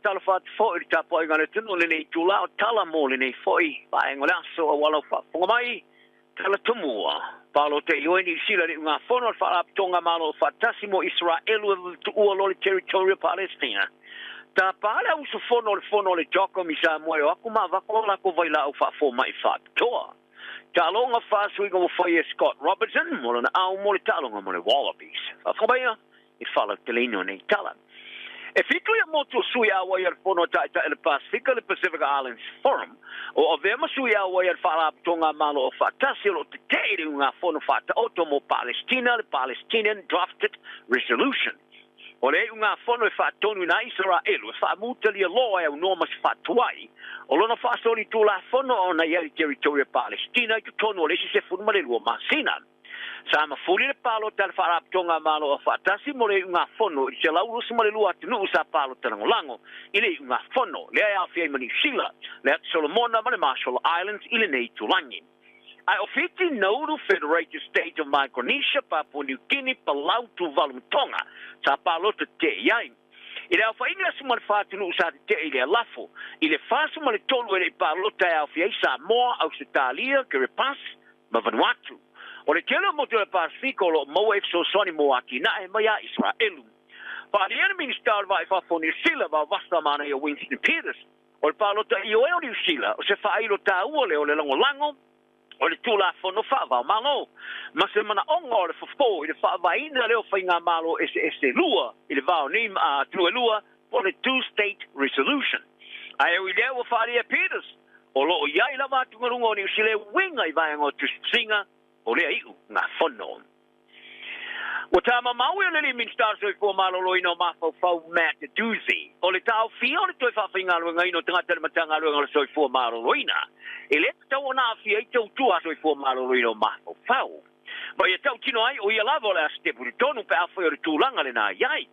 Faatalofa atu foi i le tapuaiga a le atunuu i lenei itula o tala mo lenei foi vaega o le aso aua lau faafofoga mai. Tala Tumua, Palota i oe Niu Sila i le Ugafono a le Faalapotopotoga Malo Faatasi mo Iseraelu e tuua loa le Territory o Palestina. Tapa le au usufono o le Fono a le JOCOM i Samoa e o atu ma avatu a latou vailaau faafomai faapitoa. Taaloga faasuiga ua fai e Scott Robertson mo lana au mo le taaloga mo le Wallabies. Faafofoga maia i le faalauteleina o nei tala. E fitu ia motu o sui auai a le Fono a Taitai o le Pasefika, le Pacific Islands Forum, o avea ma sui auai a le Faalapotopotoga a Malo Aufaatasi o lo o tetee i le Ugafono Faataoto mo Palestina, le Palestinian Drafted Resolution. O le iugafono e faatonuina ai Isaraelu e faamutalia loa e aunoa ma se faatuai o lona faasolitulafono ona i ai le Territory o Palestina i totonu o le isi 12 masina. Sa mafuli le palota a le Faalapotopotoga a Malo Aufaatasi mo le iugafono i le 122 atunuu sa palota lagolago i le iugafono, lea e aofia ai ma Niu Sila, le Atu Solomona ma le Marshall Islands i lenei itulagi. Ae o Fiti, Nauru, Federated States of Micronesia, Papua New Guinea, Palau, Tuvalu ma Tonga sa palota tetee i ai. I le aofaiga e 14 atunuu sa tetee i lea lafo, i le 43 e le i palota e aofia ai Samoa, Ausetalia, Kiribati ma Vanuatu. O le tele o motu o le Pasefika o lo o maua i fesoasoani mo atinae mai a Isaraelu. Faaalia le Minisita o le Vaa i Fafo o Niu Sila, Vaovasa Manaia Winston Peters, O le palota ioe o Niu Sila, o se faailo taua lea o le lagolago o le Tulafono Faava-o-Malo, ma se manaoga o le fofo i le faavaeina lea o faigamalo eseese e lua i le va o nei atunuu e lua, po o le Two-State Resolution. Ae ui lea ua faaalia e Peters, o lo o i ai lava atugaluga o Niu Sila e uiga i vaega o tusitusiga o lea iugafono. Ua tāmamau e le alii Minisita o le Soifua Maloloina o Mafaufau Matt Doocey o le taofia o le toe faafaigaluegaina o tagata i le Matagaluega o le Soifua Maloloina e le tatau ona aafia ai tautua a Soifua Maloloina o Mafaufau. Ma ia tautino ai o ia lava o le a sitepu i totonu pe afai o le tulaga lena e i ai.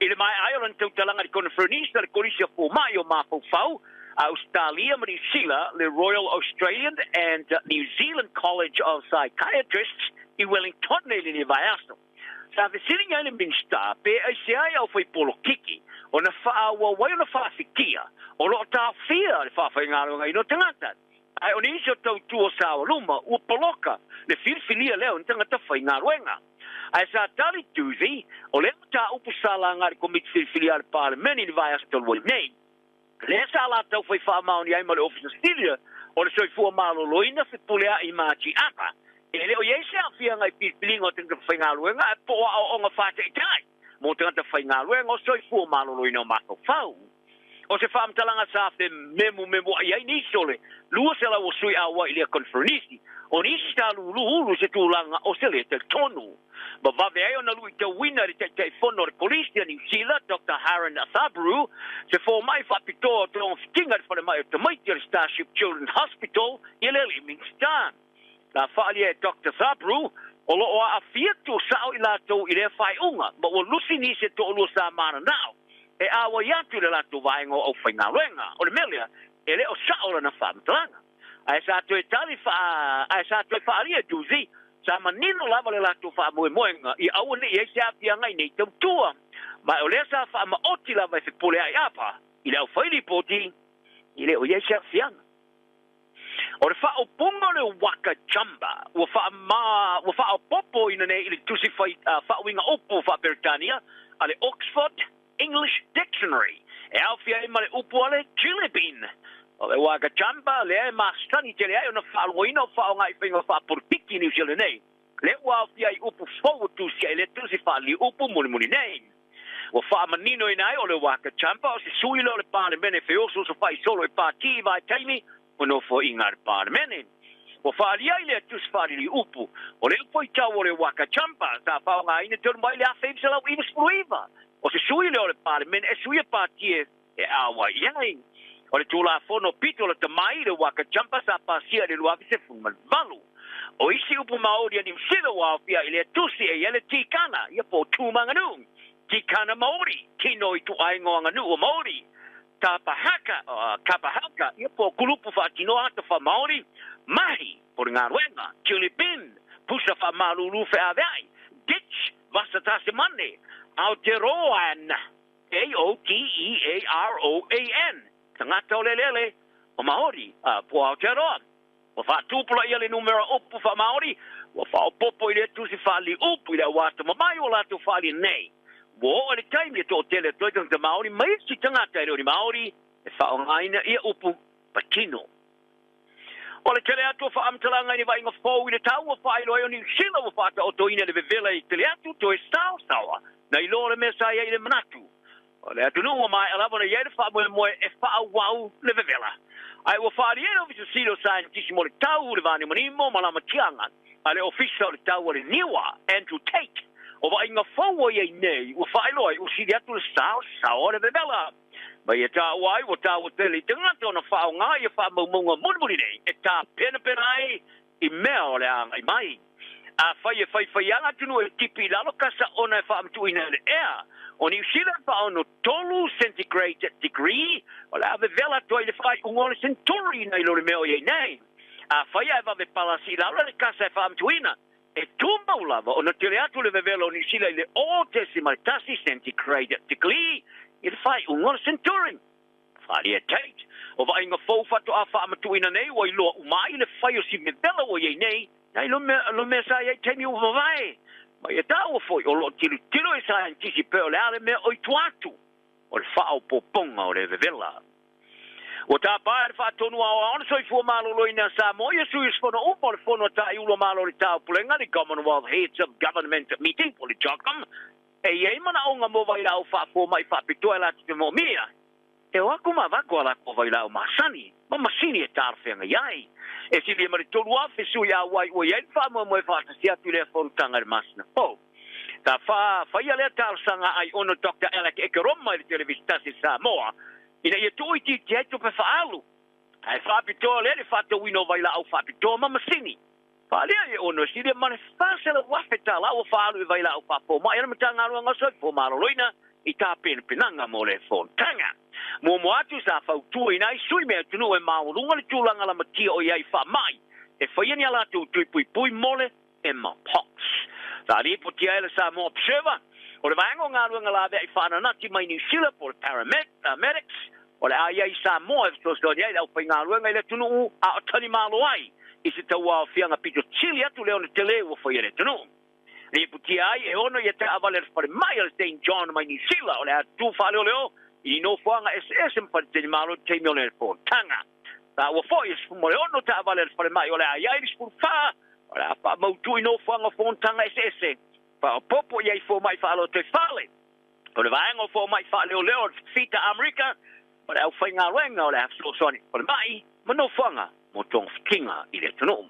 I le maea ai o lana tautalaga i le Koneferenisi a le Kolisi o Fomai o Mafaufau a Ausetalia ma Niu Sila, le Royal Australian and New Zealand College of Psychiatrists i Wellington i lenei vaiaso. Sa fesiligia ai le Minisita pe aisea e au faipolokiki ona faaauau ai ona faafikia o lo o taofia le faafaigaluegaina o tagata. Ae o nisi o tautua saoaluma ua poloka le filifilia lea o ni tagata faigaluega. Ae sa tali Duthie, o lea mataupu sa laga e le Komiti Filifilia a le Palemene i le vaiaso talu ai nei, lea sa latou fai faamaoni ai ma le Ofisa Silia o le Soifua Maloloina Fepuleai Margie Apa, e le o i ai se aafiaga i filifiliga o tagata faigaluega ae po o aoaoga faataitai mo tagata faigaluega o Soifua Maloloina o mafaufau. O se faamatalaga sa fememumemuai ai nisi o le 200 o sui auai i lea koneferenisi, o nisi sa luluulu i se tulaga o se lē talitonu. Ma vave ai ona luitauina e le Taitaifono o le Kolisi a Niu Sila, Doctor Haran Thabrew, se fomai faapitoa o togafitiga i le falemai o tamaiti o le Starship Children's Hospital i le alii Minisita. Na faaalia e Doctor Thabrew, o lo o aafia tuusao i latou i lea faaiuga, ma ua lusi nisi e toalua sa mananao e auai atu i le latou vaega o aufaigaluega. O le mea lea, e le o sao lana faamatalaga. Ae sa toe tali faa, ae sa toe faaalia e Duzi, sa manino lava le latou faamoemoega ia aua ne i i ai se aafiaga i nei tautua. Ma o lea sa faamaoti lava e Fepuleai Apa i le aufai lipoti, e le o i ai se aafiaga. O le faaupuga o le waka jumper ua faama, ua faaopoopoina nei i le tusi fai, faauiga upu faa-Peretania a le Oxford English Dictionary, e aofia ai ma le upu a le chilly bin. O le waka jumper lea e masani tele ai ona faalogoina o faaaoga i faiga faapolokiki i Niu Sila nei, lea ua aofia ai upu fou ua tusia i lea tusi faaliliuupu mulimuli nei. Ua faamaninoina ai o le Waka Jumper o se sui lea o le Palemene e feosoosofai solo i pāti i vaitaimi o nofoaiga a le Palemene. Ua faaalia ai lea tusi faalili upu o le upu-i-tau o le Waka Jumper sa faaaogaina talu mai le 1999. O se sui lea o le Palemene e suia pāti e āwai i ai. O le Tulafono pito lata mai i le Waka Jumper sa pasia i le 2018. O isi upu Māori a Niu Sila ua aofia i lea tusi e i ai le tikana, ia po o Tūmanganū, tikana Māori, kino i tuaiga o aganuu o Māori, tapa haka, kapa haka, ia po o kulupu faatinoa ata wha-Māori, mahi, po le galuega, chilly bin, pusa faamalūlū feaveai, ditch, vasa tasemane, Aotearoa-an. A-O-T-E-A-R-O-A-N, tagata o le eleele o Maori, po o Aotearoa. Ua faatupulaia le numera upu faamaori, ua faaopoopo i lea tusi faaliupu i le auatamamai ua latou faaalia nei. Ua oo i le taimi e toatele atu ai tagata Maori ma isi tagata e le o ni Maori e faaaogaina ia upu patino. O le tele atu o faamatalaga i ni vaaiga fou i le tau ua faailoa ai o Niu Sila ua faataotoina le vevela i tele atu toe saosaoa nai lo le mea sa i ai i le manatu o le atunuu ua maea lava ona i ai le faamoemoe e faaauau le vevela. Ae ua faaalia e le Ofisa Sili o Saienitisi mo le Tau le Vanimonimo ma Lamatiaga a le Ofisa o le Tau a le Niwa, Andrew Tate, o vaaiga fou ua i ai nei ua faailoa ai ua sili atu le saosaoa o le vevela. Ma ia taua ai ua taua tele i tagata ona faaaoga ia faamaumauga mulimuli nei e tapenapena ai i mea o le a agai mai. Afai e faifaiaga atunuu e tipi i lalo kasa ona e faamatuuina e le ea o Niu Sila e faaono 3 centigrade degree, o le a vevela atu ai i le faaiuga o le senturi nai lo le mea o i ai nei. Afai ae vave palasi i lalo le kasa e faamatuuina, e tumau lava ona tele atu le vevela o Niu Sila i le 0.1 centigrade degree i le faaiuga o le senturi. Faaalia Tate, o vaaiga fou faatoa faamatuuina nei ua iloa uma ai le fai o si vevela ua i ai nei, nai lo mea, lo mea sa i ai taimi ua vavae. Ma ia taua foi o lo o tilotilo e saienitisi pe o le a le mea o i tua atu o le faaopoopoga o le vevela. Ua tapa e le faatonu aoao le soifua maloloina a Samoa ia sui usufono uma o le Fono a Taiulu a Malo o le Taupulega, le Commonwealth Heads of Government Meeting po o le CHOGM, e i ai manaoga mo vailaau faafomai faapitoa e latou te moomia. E o atu ma avatu a latou vailaau masani ma masini e talafeagai ai. E silia ma le 3,000 sui auai ua i ai le faamoemoe faatasi atu i lea fonotaga i le masina fou. Sa faia lea talosaga a Aiono Doctor Alec Ekeroma i le Televisi Tasi i Samoa ina ia tuuitiitia ai tupe faaalu ae faapitoa lea i le faatauina o vailaau faapitoa ma masini. Faaalia e ono e silia ma le $400,000 ua faaalu i vailaau faafomai a le Matagaluega o Soifua Maloloina i tapenapenaga mo le fonotaga. Muamua atu sa fautuaina ai sui me atunuu e maualuga le tulaga lamatia o i ai faamai e faia ni a latou tui puipui mo le Mpox. Sa lipotia ai le Samoa Observer o le vaega o galuega laveai faananati mai Niu Sila po o le Paramedics o le a i ai i Samoa e fesoasoani ai le aufaigaluega i le atunuu a o tali malo ai i se tauaofiaga pito sili atu le ona tele ua faia e le atunuu. Lipotia ai e ono ia taavale a le falemai a le Saint John mai Niu Sila o le a tu faaleoleo i ni nofoaga eseese ma faletalimalo i le taimi o le fonotaga. Sa ua foi e 16 taavale a le falemai o le a i ai le 14 o le a faamautu i nofoaga o fonotaga eseese. Faaopoopo i ai fomai faalotoifale o le vaega o fomai faaleoleo o le Fita Amerika ma le aufaigaluega o le a fesoasoani falemai ma nofoaga mo togafitiga i le atunuu.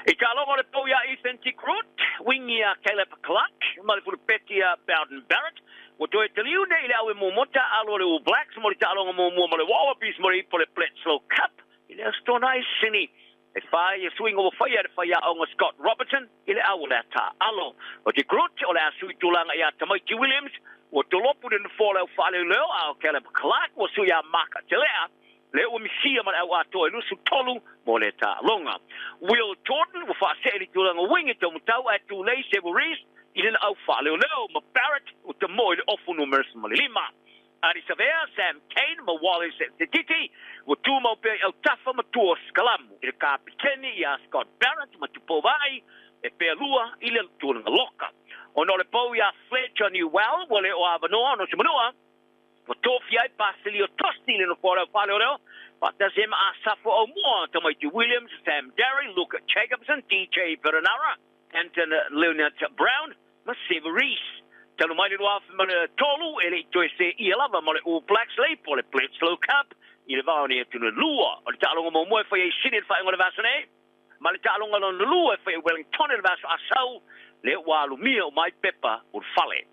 I taaloga o le pou iā Ethan de Groot, wingi a Caleb Clarke ma le fulupeti a Beauden Barrett, ua toe taliu nei i le awe momota alo a le All Blacks mo le taaloga muamua ma le Wallabies mo le ipu o le Bledisloe Cup i le Aso Toonai i Sydney. E whai e suinga ua whaia e le whaiaonga Scott Robertson i le au o le a taaalo. O de Groot o le a sui tulaga iā Tamaiti Williams, ua tolopu le nofoa o le au faaleoleo a o Caleb Clarke ua sui iā Mark Telea, le ua misia ma le au atoa e 23 mo le taaloga. Will Jordan ua faasee i le tulaga wing e taumatau ae tulei Sevu Reece i lena au faaleoleo ma Barrett ua tamoe i le ofu numera 15. Ardie Savea, Sam Cane ma Wallace Sititi ua tumau pea i autafa ma tua o Skalamu i le kapiteni iā Scott Barrett ma Tupou Vaai e pea lua i le tulaga loka. Ona o le pou iā Fletcher Newell ua le o avanoa ona o se manua, ua tofia ai Basilio Tosti i le nofoa o le au faaleoleo, faatasi ai ma Asafo Aumua, Tamaiti Williams, Sam Darry, Luke Jacobson, DJ Perenara, Anton Leonard Brown ma Sevu Reece. Talu mai le 2003, e le i toe seia lava ma le All Blacks le ipu o le Bledisloe Cup i le vao nei atunuu e lua. O le taaloga muamua e fai ai Sydney i le faaiuga o le vaiaso nei, ma le taaloga lona lua e fai ai Wellington i le vaiaso asau, lea ua alumia uma ai pepa ulufale.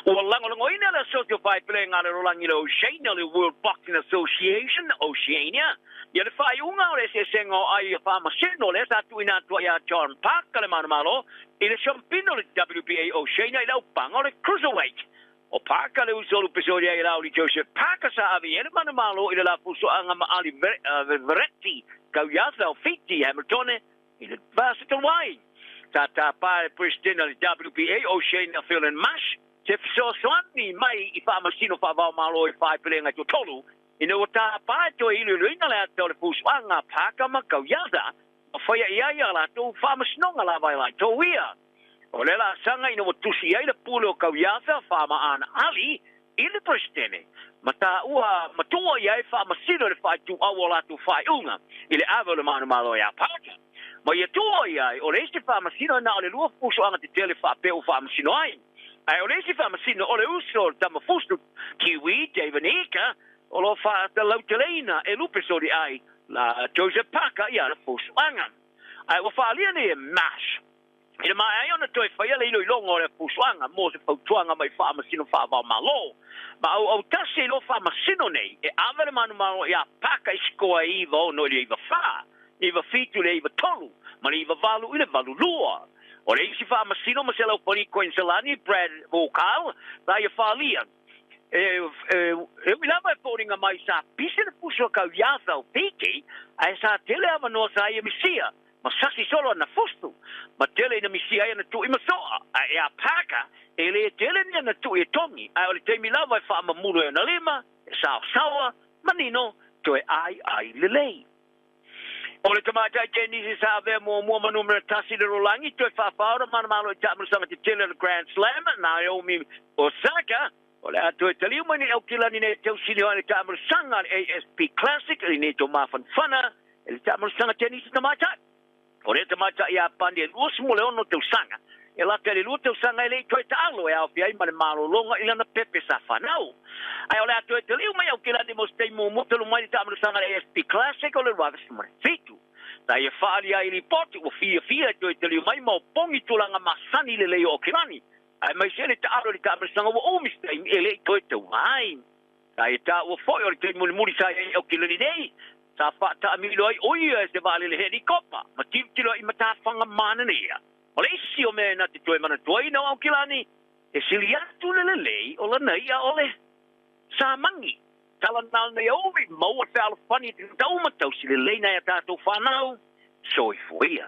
Ua lagolagoina le Asosi o Faepelega a le Lalolagi le Oceania, le World Boxing Association, Oceania, ia le faaiuga o le eseesega o ai faamasino lea sa tuuina atu ai ia John Parker le manumalo i le siampina o le WBA Oceania i le aupaga o le Cruiserweight. O Parker le uso o Lupesolia i Lauli Joseph Parker sa ave i ai le manumalo i le lafusoaga ma Ali Veretti Kauiafa o Fiti Hamiltone i le Versatile Wai. Sa tapa e le Peresidene o le WBA Oceania Phelan Marsh. Se fesoasoani mai i faamasino faavaomalo e faaipelega i totolu, ina ua tāpā e toe iloiloina le ata o le fusuaga a Parker ma Kauiata, ma faia i ai a latou faamasinoga lava e latou ia. O le laasaga ina ua tusi i ai le pule o Kauiata Faamaana Ali i le Peresetene, ma taua matua i ai faamasino i le faaituau o latou faaiuga i le ave o le manumalo iā Parker. Ma ia tua i ai, o le isi faamasino na o le 2 fusuaga tetele faapea ua faamasino ai. Ae o le isi faamasino o le uso o le tamafusu Kiwi David Ika o lo o faatalauteleina e lupe soli ai la Joseph Parker i ana fusuaga. Ae ua faaalia nei e Marsh i le maea ai ona toe faia le iloiloga o le fusuaga mo se fautuaga mai faamasino faavaomalo. Ma auautasi ai loa faamasino nei e ave le manumalo iā Parker i sikoa e 96 i le 94, 97 i le 93 ma le 98 i le 82. O le isi faamasino ma se laupali Koiniselani Brad Vokal sa ia faaalia e ui lava e foliga mai sa pisi le fusu a kau iā Saupiki, ae sa tele avanoa sa ia misia ma sasi solo ana fusu, ma tele ina misia ai ana tui ma soa. Ae iā Parker, e lē tele ni ana tui e togi, ae o le taimi lava e faamamulu ai ona lima, e saosaoa, manino, toe aiai lelei. O le tamaitai tenisi sa avea muamua ma numera tasi i le rolagi, toe faafaora manamalo i taamilosaga tetele o le Grand Slam, Naomi Osaka, o le a toe taliu mai nei Aukilani nei e tausili ai le taamilosaga a le ASP Classic i lenei taumafanafana i le taamilosaga tenisi tamaitai. O lea tamaitai Iapani e 26 tausaga, e lata i le 2 tausaga e le i toe taalo e aofia ai ma le malologa i lana pepe sa fanau. Ae o le a toe taliu mai Aukilani mo se taimi muamua talu mai le taamilosaga a le ASP Classic o le 2017. Sa ia faaalia ai i lipoti ua fiafia e toe taliu mai ma opogi tulaga masani lelei o Aukilani, aemaise le taalo i le taamilosaga ua umi se taimi e le i toe taua ai. Sa ia taua foi o le taimi mulimuli sa i ai Aukilani nei, sa faataamilo ai o ia e se vaalele helikopa ma tilotilo ai i matafaga manaia. O le isi o mea e na te toe manatuaina o Aukilani, e sili atu le lelei o lana i'a o le samagi. Tala na nei umi, maua le fealofani e tagata uma, tausi lelei nai a tatou fanau. Soifua ia.